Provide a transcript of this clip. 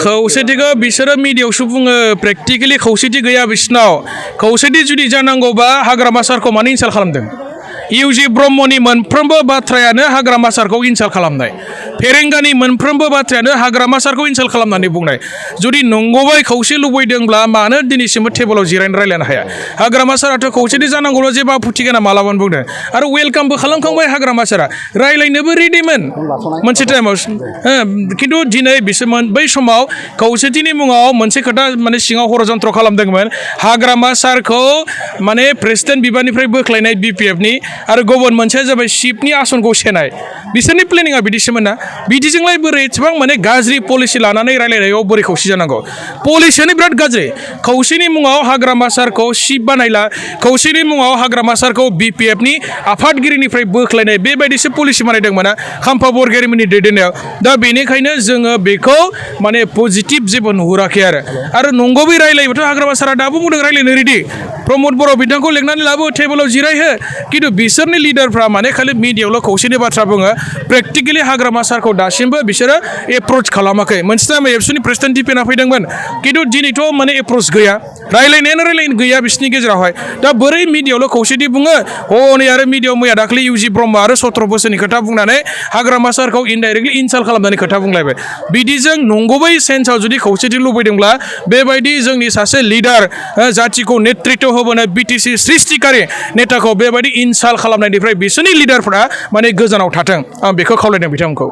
खौसेथिखौ बिसोरो मिडियायावसो बुङो प्रेक्टिकेलि खौसेथि गैया बिसोरनाव खौसेथि जुदि जानांगौबा हाग्रामा सारखौ मानो इनसाल्ट खालामदों इउजि ब्रह्मनि मोनफ्रोमबो बाथ्रायानो हाग्रामा सारखौ इनसाल्ट खालामनाय फेरेंगानि मोनफ्रोमबो बाथ्रायानो हाग्रामा सारखौ इनसाल्ट खालामनानै बुंनाय जुदि नंगौबाय खौसे लुबैदोंब्ला मानो दिनैसिमबो टेबोलाव जिरायनो रायलायनो हाया हाग्रामा साराथ' खौसेथि जानांगौल' जेबो आपत्ति गैया मालाबानो बुंदों आरो वेलकामबो खालामखांबाय हाग्रामा सारा रायलायनोबो रेडिमोन मोनसे टाइमाव खिन्थु दिनै बिसोर बै समाव खौसेथिनि मुङाव मोनसे खोथा माने सिङाव हरजन्त्र खालामदोंमोन हाग्रामा सारखौ माने प्रेसिडेन्ट बिबाननिफ्राय बोख्लायनाय बिपिएफनि आरो गुबुन मोनसेया जाबाय चिफनि आसनखौ सेनाय बिसोरनि प्लेनिङा बिदिसोमोन ना बिदिजोंलाय बोरै एसेबां माने गाज्रि पलिसि लानानै रायलायनायाव बोरै खौसे जानांगौ पलिसियानो बिराद गाज्रि खौसेनि मुङाव हाग्रामा सारखौ चिफ बानायला खौसेनि मुङाव हाग्रामा सारखौ बिपिएफनि आफादगिरिनिफ्राय बोख्लायनाय बेबायदिसो पलिसि बानायदोंमोन खाम्फा बरगयारिमोननि दैदेननायाव दा बेनिखायनो जोङो बेखौ माने पजिटिभ जेबो नुहुराखै आरो नंगौबै रायलायोबाथ' हाग्रामा सारा दाबो बुंदों रायलायनो रेडि प्रमद बर' बिथांखौ लेंनानै लाबो टेबोलाव जिरायहो खिन्थु बिसोरनि लिडारफ्रा माने खालि मिडियायावल' खौसेनि बाथ्रा बुङो प्रेक्टिकेलि हाग्रामा सारखौ दासिमबो बिसोरो एप्रच खालामाखै मोनसे टाइम एबसुनि प्रेसिडेन्ट दिपेना फैदोंमोन खिन्थु दिनैथ' माने एप्रच गैया रायलायनायानो गैया बिसोरनि गेजेरावहाय दा बोरै मिडियायावल' खौसेथि बुङो हनै आरो मिडियायाव मैया दाख्लै इउजि ब्रह्म आरो 17 बोसोरनि खोथा बुंनानै हाग्रामा सारखौ इनडाइरेक्टलि इनसाल्ट खालामनानै खोथा बुंलायबाय बिदिजों नंगौबै सेन्सआव जुदि खौसेथि लुबैदोंब्ला बेबायदि जोंनि सासे लिडार जाथिखौ नेतृत्व होबोनाय बिटिसि सृष्टिकारि नेताखौ बेबायदि इनसाल्ट खालामनायनिफ्राय बिसोरनि लिडारफ्रा माने गोजानाव थाथों आं बेखौ खावलायदों बिथांमोनखौ